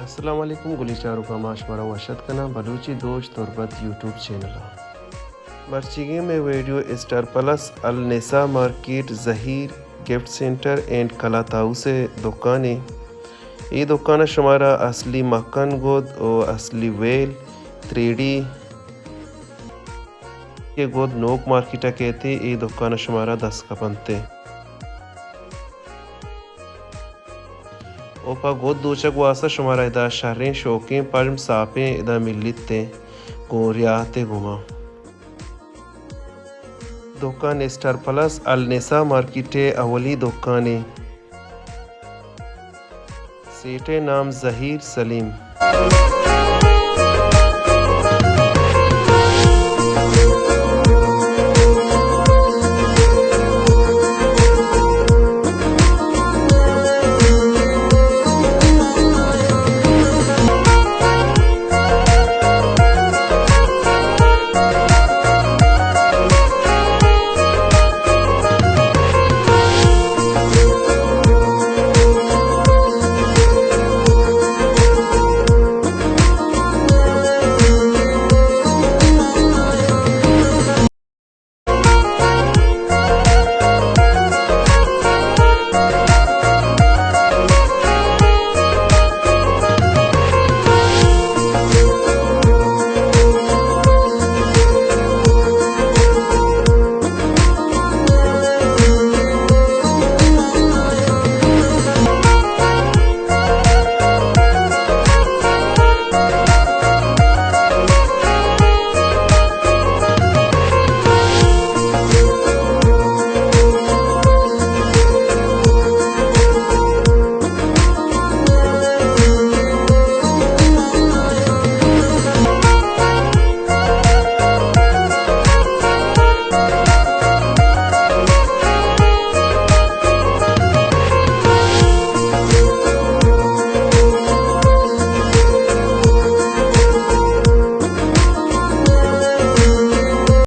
السلام علیکم گلی چاروکاں، ما شمارا وش اتک کناں بلوچی دوش تربت یوٹیوب چینل ءَ۔ مرچیگیں مئے ویڈیو اسٹار پلس النساء market Zaheer gift centre and cloth house ءِ دکانے۔ اے دکان ءَ شمارا اصلی مکن گد و اصلی ویل تھری ڈی کہ گد نوک مارکیٹ ءَ کیت، اے دکان ءَ شمارا دست کپنت۔ او پہ گد دوچگ واسطہ شمارا ادا شریں شوکیں پژم ساپیں ادا ملیت گوں ریاحت ءِ گوما۔ دکان اسٹار پلس النساء مارکیٹ ءِ اولی دکانے۔ سیٹھ ءِ نام زہیر سلیم۔